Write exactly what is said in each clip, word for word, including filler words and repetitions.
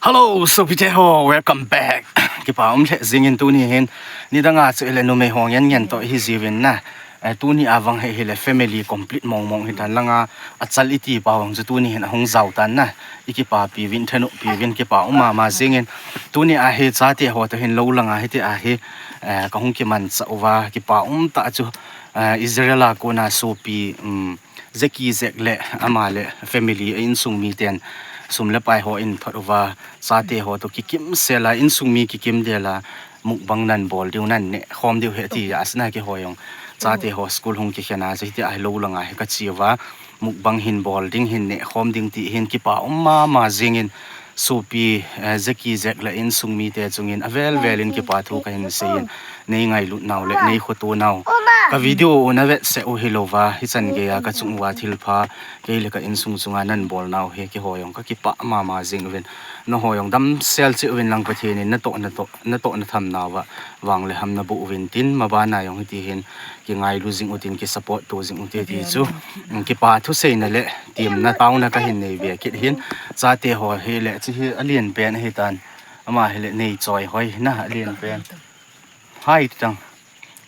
Hello, sopite ho, welcome back. Kipa um lheh jingin tuni hin, nidanga chu ile numei ho ngen ngen toh hi jiuvin na. Eh, tuni a vang hi hile family complete mong mong hi tan langa, achal iti pa vang chu tuni hin ahung jao tan na. I kipapi uvin, thanop pi uvin, kipa um mama jingin. Tuni a hi chate ho toh hin lou langa hiti a hi, eh, kahung kimanchah uva, kipa um tah chu, eh, Israel a kona sopi, um, Jackie Jack le ama le family a insung miten sum le pai ho in thot uva, chate ho toh kikim sela insung mi kikim dela mukbang nan bol diu nan neh khom diu ahi ti asna kihoi jong. Chate ho school hung kikhen a, chate a lou langa hi kache uva, mukbang hin bol ding hin neh khom ding ti hin kipa um mama jingin sopi, eh, Jackie Jack le insung mite chungin avel velin kipa thu kahin seiyin, nei ngailut nau le nei khoto nau ka video u na vetsah u hilouva, hichan geiya kachung uva thilpha, kei le ka insung chunga nan bol nau hi kihoi jong kakipa mama jing uvin. Nahoi jong damsel cheh uvin lang Pathen in natoh, natoh, natoh natham nauva vang le ham naboh uvin tin, mabana jong hiti hin kingailu jing utin, kisupport to jing ute ti chu, um, kipa thuseina le temna taona kahin nei ve kit hin. Chate ho hile, chi hi alen pen ahi tan. Ama hile nei choi hoi na alen pen. Hai ti tang.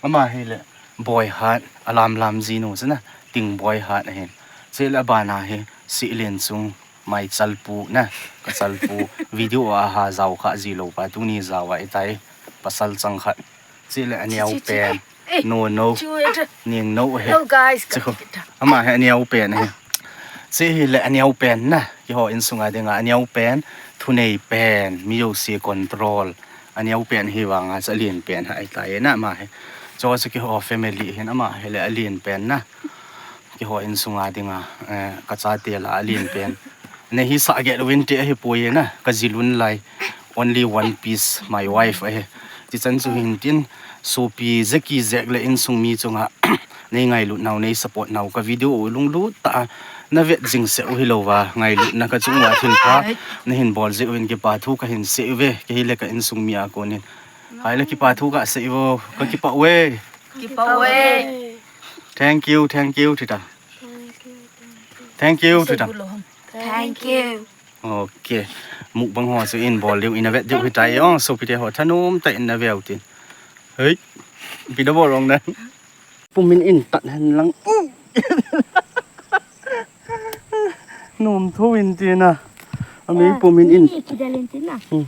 Ama hile Boihat, alam lam jinu chu na, Tingboi Hat ahin. Chule abana hi Silen Chung, Maichalpu na, Kachalpu, video a aha jao kha ji lou pa, tuni jao a itai, pasal chang khat. Chule aneo pen, Nono, Ningno ahi. Hello guys. Ama hi aneo pen ahi. Chi hile aneo pen na, kiho insunga dinga aneo pen, thunei pen, mi jouse control. Aneo pen hi vanga chu alen pen ha itai na ama hi. Chu chu kiho family hin ama hile alen pen na. Kiho insunga dinga, eh, kachate la alen pen. Nei hisah get uvin ti ahipoi na, kajilun lai. Only one piece, my wife ahi. Tichan chu hin tin, sopi Jackie Jack le insung mi chunga nei ngailut nau, nei support nau, ka video u lunglut tah a na vet jing seh u hilouva, ngailutna kachung uva thilpha nahin bol jeh uvin kipa thu kahin sei uve, kei le ka insung mi a konin. Hai le kipa thu kasei uvo, kakipah uve. Kipah uve. Thank you, thank you, tita. Thank you, tita. Thank you. Ok. Mukbang ho chu in bol diu, in a vet diu hitai. Oh, sopite ho thanom tah in na veu tin. Hei. Ipi na bol ong na. Pumin in tat hen lang. Nom tho in tina. Amei pumin in. Ni kidal in tina. Hmm.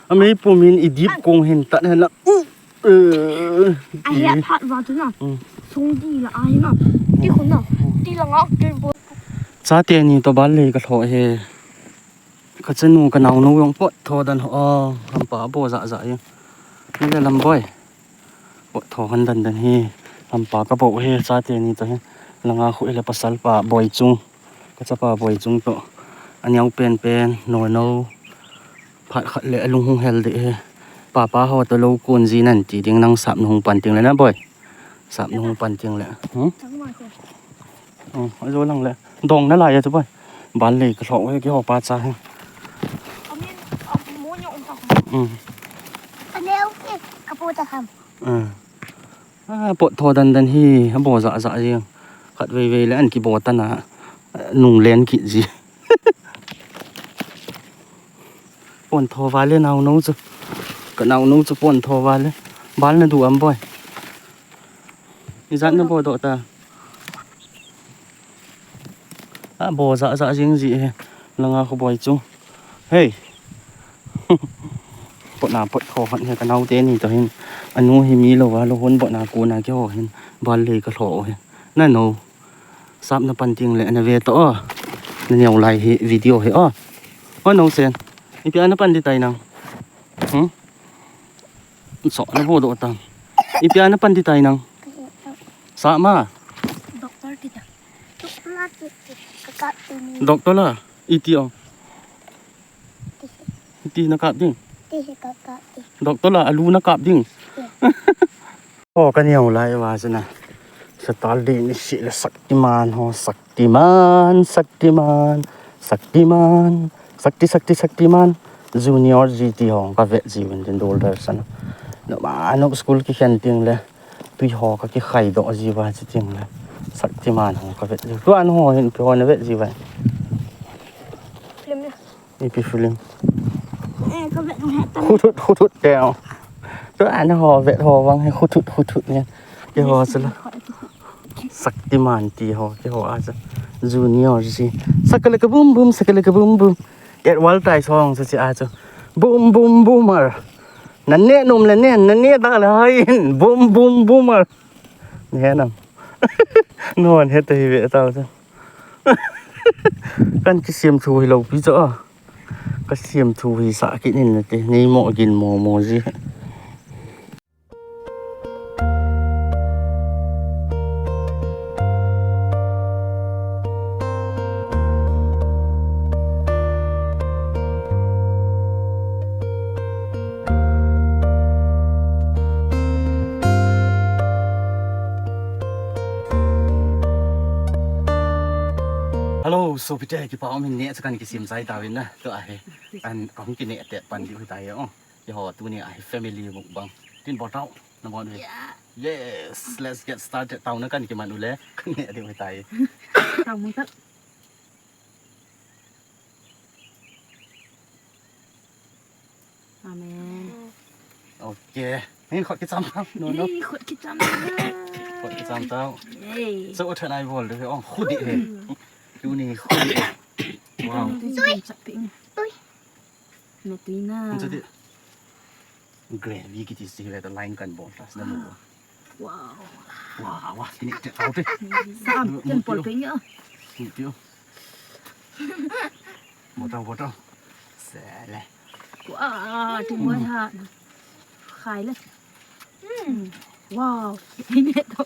Amei pumin idip kong hin tat hen lang. Eh. Ahi a phat va tu na. Hmm. Sung di la ahi na. Ti khun na. Ti la nga, ti bo. Chate ni toh bal le ka lho he. Ka chanu ka naunu jong pot tho dan ho. Oh, lampa bo ja ja e. Ni le lam boi. Pot tho han dan dan hi. Lampa ka bo he chate ni toh hi. Langa khu le pasal pa boi chung. Ka chapa boi chung toh. Aneo pen pen, no no. Phat khat le alung hung hel de he. Papa ho toh lou kun ji nan ti ding nang sap nu hung pan ting le na boi. Sap nu hung pan ting le. Hmm? Hmm, ajo lang le. Dong na lai a chu boi. Bal le ka lho he ki ho pa cha he. Hmm. Ka po ta ham. Hmm. Ah, pot tho dan dan hi, abo ja ja jeng. Khat vei vei le an kibo tan a, nung len kit ji. Pon tho vale naunu chu. Ka naunu chu pon tho vale. Bal na du am boi. Ijat na bo doh ta. Abo ja ja jeng ji he. Langa khu boi chu. Hei. Potna pot kho hon he ka naute ni toh hin. Anu hi mi lou va lou hon botna kona kiho hin. Bal le ka lho he. Na no. Sap na pan ting le na ve toh o. Na neo lai hi video hi o. O no sen. Ipi a na pan di tai nang. Hmm? Sok na bo doh ta. Ipi a na pan di tai nang. Sap ma. Doctor kita. Doctor la. Iti o. Iti na kap ding. Doctor la, alu na kap ding. O, ka neo lai va chu na. Saturday ni si le Shaktiman ho, Shaktiman, Shaktiman, Shaktiman, Shakti, Shakti, Shaktiman. Junior G T ho, ka vet ji uvin tin dol dar sana. No ma, no school kikhen ting le. Tui ho ka kikhai doh ji uva chi ting le. Shaktiman ho ka vet ji. Tua no ho hin pi ho na vet ji uva. Film na. Ipi film. Eh, ka vet nung he ta. Khut khut khut khut te. To ana ho vet ho vang he khut khut khut khut ne. Ke ho sala. Shaktiman ti ho, ke ho a sa. Junior si. Sakalaka boom boom, sakalaka boom boom. Get wal tai song sa si a sa. Boom boom boomer. Na ne nom le ne, na ne da le hai. Boom boom boomer. Ne nam. Non he te hi ve ta sa. Kan kisem thu hi lo pi cha. Ka siam thu hi sa kit in nate, nei mo gin mo mo ji. Hello, sopite, kipa um in neh chu kan kisim jai tauvin na, tua hi. Kan, kan kineh te pan diu hi tai o. Keiho tuni a hi family mukbang. Tin bol tau, na bol ve. Yeah. Yes, let's get started. Tau na kan kiman u le, kan neh diu hi tai. Tau mun tak. Amen. Ok. Hin khut kicham tau. No, no. Ei, khut kicham tau. Khut kicham tau. Yay. So, what can I bol? Ong khut di he. Tuni khut di. Wow. Tui, tui, tui. Na tui na. Ang sa di. Gravy kiti si le ta line kan bol ta sa na mo. Wow. Wow, wow, kini te tau te. Sam, ken bol pe nge. Kini te. Bol tau, bol tau. Sele. Wow, ti mo ha. Khai le. Hmm. Wow. Ini to.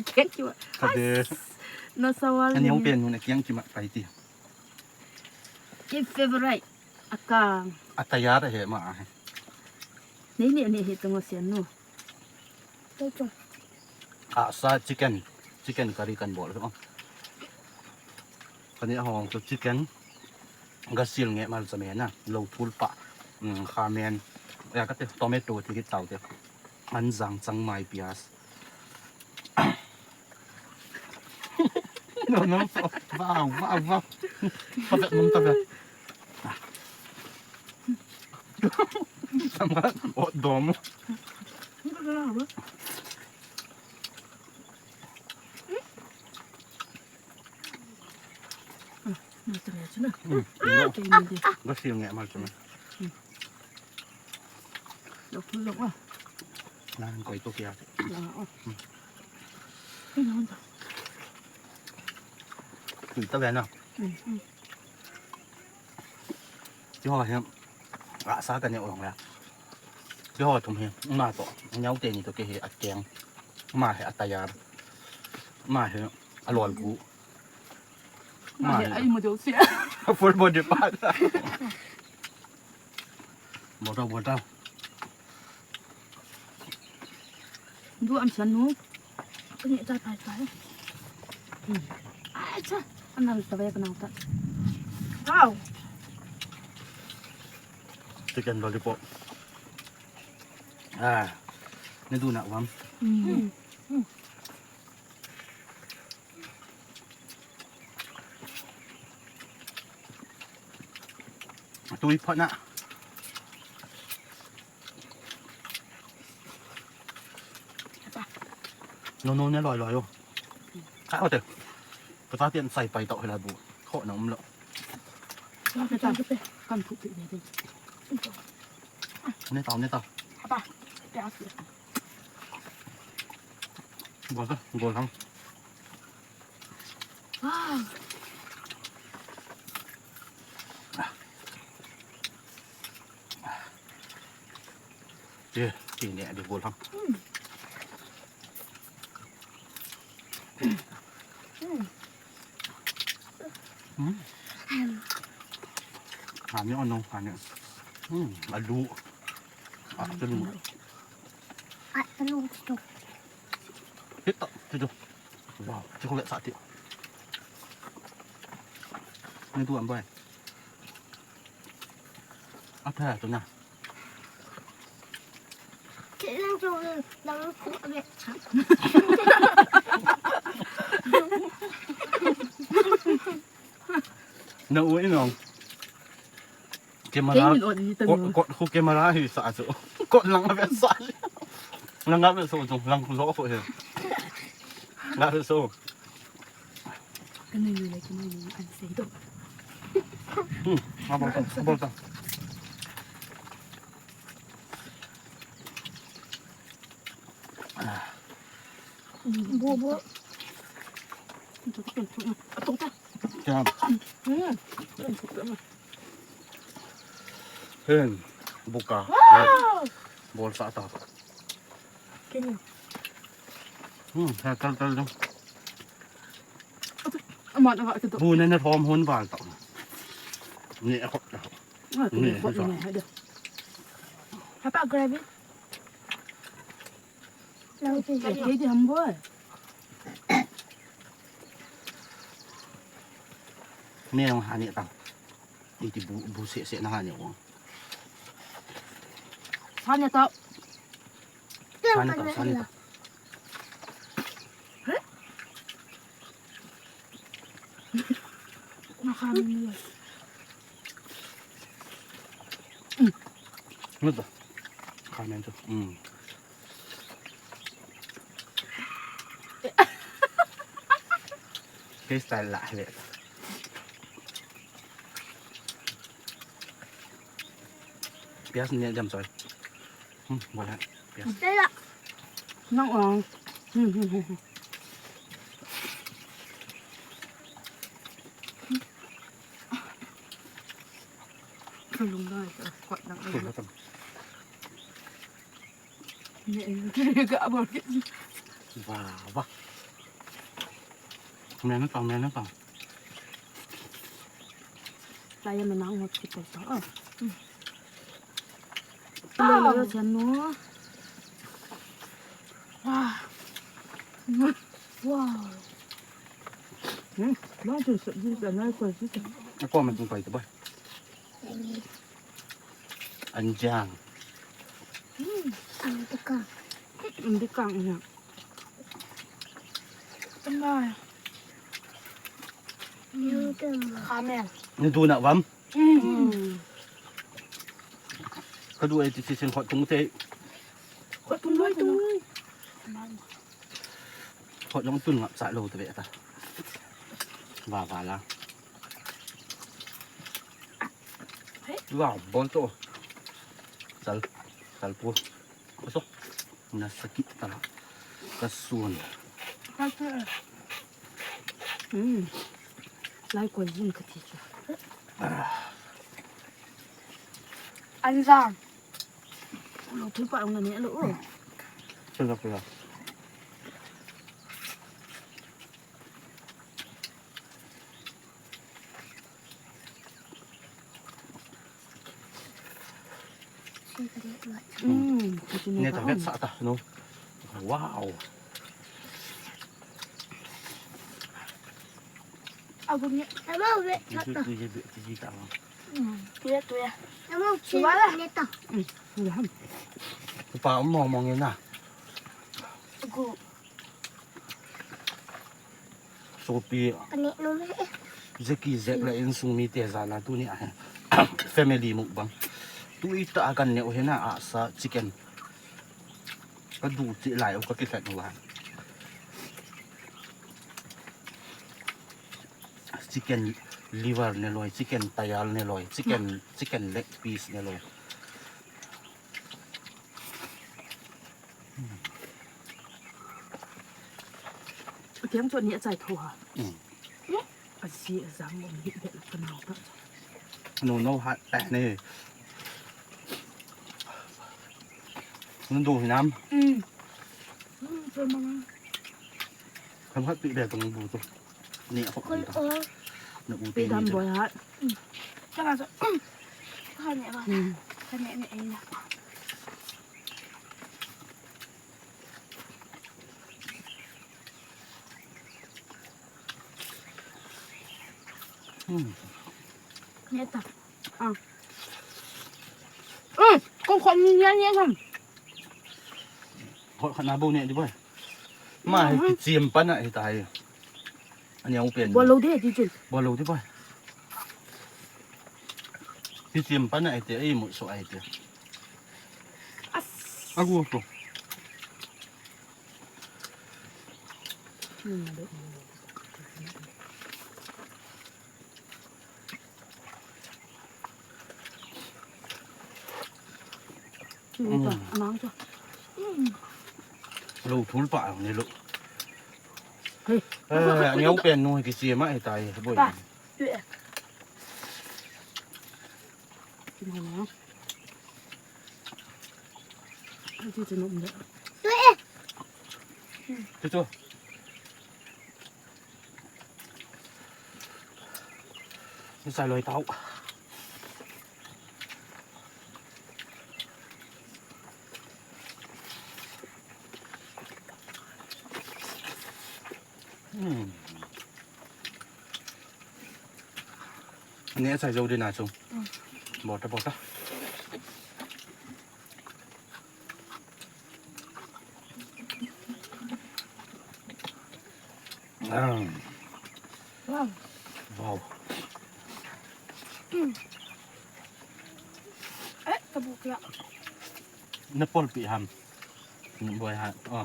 Kiang ki wa. Kade. Na sawal. Ani au pen nu na kiang ki ma pai ti. Ki favorite. Akang. Atayar he ma he. Nei ne ne he tong sian nu. Asa chicken, chicken curry kan bol. Kani hong chu chicken gasil nge mal chame na, lo phul pa, um, khamen, ya kate tomato ti kit tau te. An jang chang mai pias. No, no, wow, wow, wow. Pakat mong taga. Sama, oh, dom. Gasil nge mal chame. Lo phul lo ah. Nan koi to kia. Tui ta ve na. Keiho hi, asa ka neo long le. Keiho thum hi, ma to, neo te ni to kei hi akeng. Ma hi atayar. Ma hi alol gu. Ma hi ai mo do sia. Full body part. Bol tau, bol tau. Du am san nu. Ni cha pai pai. Ai cha. Anang ta ve ka nang ta. Wow. Chicken lollipop. Ah. Ni du na wam. Tui phat na. No, no, ne loi loi o. Ka o te. Ka ta tian sai pai tau hela bu. Kho na um lo. Kan thu pi ne te. Ne tau, ne tau. Apa? Bol ta, bol thang. Wow. Ye, ye, ne, de bol thang. Hmm. Hanya, ano, hanya. Hmm, alu. Ah, alu. Alu, ito. Ito, ito. Wow, cukup sa ti. Ni tu ambai. Apa tu na? Kailang tu lang ku abe. Na u inong. Camera. Kei min ot ni ta kot, ni. Kot khu camera hi sa chu. Kot lang a ve sa. Lang a ve so chu, lang khu lo khu hi. Lang a ve so. Ka nei ni le, ka nei ni an sei to. Hmm, ha bol ta, ha bol ta. Bo, bo. Tung ta. Tung ta. Kya? Hmm. Hen, buka. Wow! Bol sa ta. Kini. Hmm, ha, tal, tal, tal. Amat, amat, amat. Bu na na thom hon bal ta. Ni a khop ta. Ah, ni a khop ta. Ni a khop ta. Hapa gravy. Lau tu. Kei di ham boy. Me ang hani ta. Iti bu, bu se se na hani o. Hani ta. Sani ta, sani ta. Makan ni. Ano to? Kanin to. Mm. Freestyle lah, le. Pias ni jam soi. Hmm, boleh. Pias. Saya. Nang ong. Hmm, hmm, hmm, hmm. Kalung na ito. Kuat lang. Kuat lang. Wah, wah. Meron pa, meron pa. Kaya mo na ang hospital pa. Oh. Wow. Wow. Hmm, lang tu sa, di sa na ko sa. Ako man tung pa ito ba? Anjang. Hmm, ang tukang. Ang tukang niya. Ang tukang. Kamen. Ni duna bam? Hmm. Kadu ai ti sin khot tung te. Khot tung loi tung. Khot long tun ngap sa lo te be ta. Wa wa la. Wow, bol to. Sal, sal pu. Pasok. Nasakit ta. Kasun. Hmm. Lai ko jin ka ti chu. Anjang. Lo thil pa ong na ne lo. Sila sila. Mm, ne ta vet sa ta, no. Wow. Agun ne. Tama vet sa ta. Tuya, tuya. Mm, tuya, tuya. Tama vet sa ta. Mm, ya. Pa mong mong ina. Agu. Sopi. Ka neh nom e. Jackie Jack le insung mite jal a tuni a hi. Family mukbang. Tuitah a ka neh u hi na, asa chicken. Ka du cheh lai u ka kilhen u a. Chicken liver ne loi, chicken tayal ne loi, chicken, chicken leg piece ne loi. Tiang chu ni a chai tho ha. Mm. A si a jang um hi de ka nau ta. No, no, ha, ta ne. Nun du hinam. Mm. Mm, so mama. Kham khat pi be tong bu tu. Ni a khop ta. Na u pi dam boi hat. Changa so. Ka ne ba. Ka ne ne ai na. Hmm. Ne ta. Ah. Hmm, kong kong ni ni ni ham. Hot khana bu ne di boy. Ma hi chiem pa na hi ta hi. Ani au pen. Bo lo de di chun. Bo lo di boy. Kichim pa na ite, ei mu so ite. Agu to. Lo thul pa ang ni lo. Hey. Eh, nyau pen nu kichim a ita e, boi. Chu chu. Ni sai loi tau. Hmm. Ni sai jo di na chu. Bota, bota. Wow. Wow. Eh, ka bu kya? Na polpi ham. Boi ha. Oh.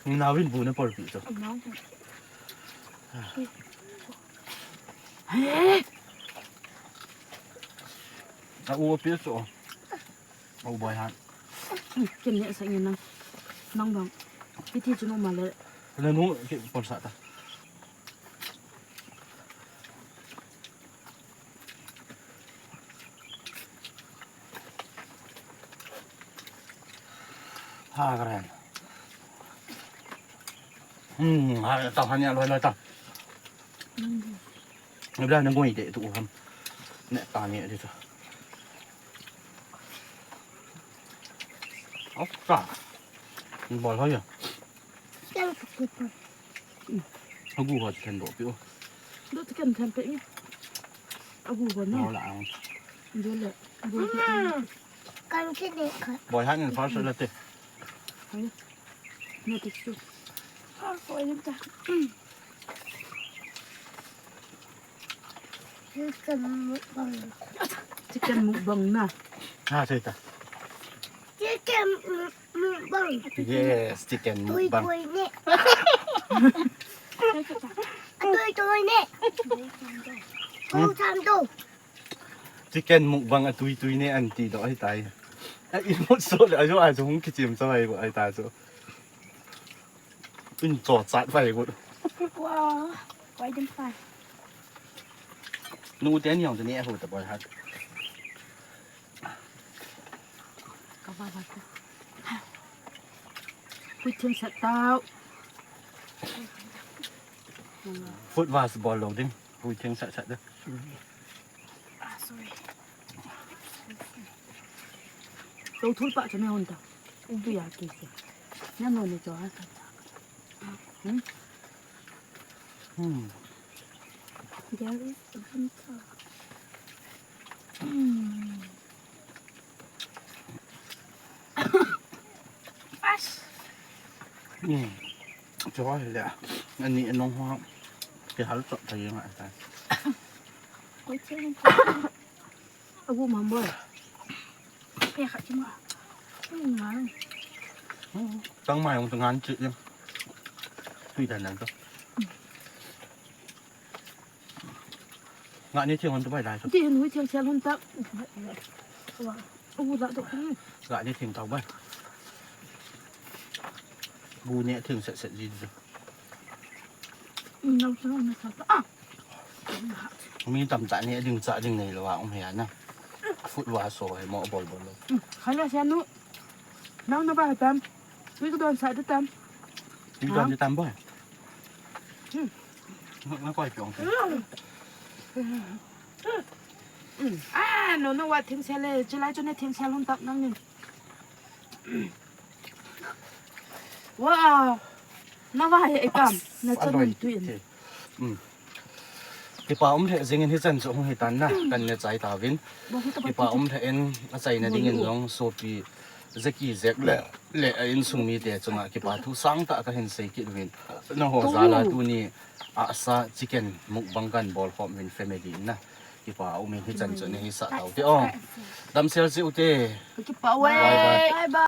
Nawin bu na polpi to. Hey. A u pi so. Au boi han. Ken ne sa nge nang. Nang bang. Iti chu no ma le. Le nu ki pol sa ta. Ha karen. Hmm, ha ta han ya loi loi ta. Ni bla na ngoi de tu ham. Ne ta ne de tu. Ốc ta. Bò thôi à? Agu ho ken do piu. Do ken ken pe. Agu ho no. Bò la ang. Do le. Bò le. Kan ke de ka. Bò han in first la te. Hai. Ne te su. Ha ko yin ta. Chicken mukbang. Chicken mukbang na. Ha, sai ta. Chicken mukbang. Yes, chicken mukbang. Tui tui ne. Tui tui ne. Kong sam tu. Chicken mukbang a tui tui ne anti do ai tai. A i mot so le ajo ajo hung kichim sa ai ai ta so. In cho chat vai gut. Wow, quite them fine. Nu te ni ong te ni a hu ta boi hat. Ka ba ba ta. Hui thim sat tau. Food was bol lo ding. Hui thim sat sat da. Ah, sorry. Lo thul pa chame hon ta. Ubi ya ki se. Nya no ne cho ha. Hmm. Hmm. There is a hunter. Hmm. Ash. Hmm. Cho le. Ani anong ho. Ke hal cho ta yang ai ta. Oi che. Agu mam boi. Pe khat chi ma. Hmm, ngai. Tang mai ong ngan chi. Tui dan dan to. Nga ni thiang hon to bai lai to. Ti hen hui thiang sial hon tak. Agu la to. Nga ni thiang tau bai. Bu ne thiang set set ji. Nau sa na sa. Ah. Mi tam cha ni ding cha ding nei lo a um he na. Food wa so he mo bol bol lo. Khala sa nu. Nang na ba tam. Ui ko don sa de tam. Ui don de tam ba. Hmm. Nga koi pyong. Hmm. Ah, no no wa thing sele. Chilai chone thing sel hon tak nang ni. Wow. Na va he ekam. Na chan aloi. Tui in. Hmm. Kipa um lheh jingin hichan chu hung hitan na, kan ne chai tauvin. Kipa um lheh in achaina dingin jong sopi jeki jek le, le a insung mite chunga kipa thu sangtah kahin sei kit uvin. Naho jal a tuni a sa chicken mukbang kan bol khom uvin family in na. Kipa umin hichan chu nahisah tau te o. Damsel jiu te. Kipa uve. Bye bye.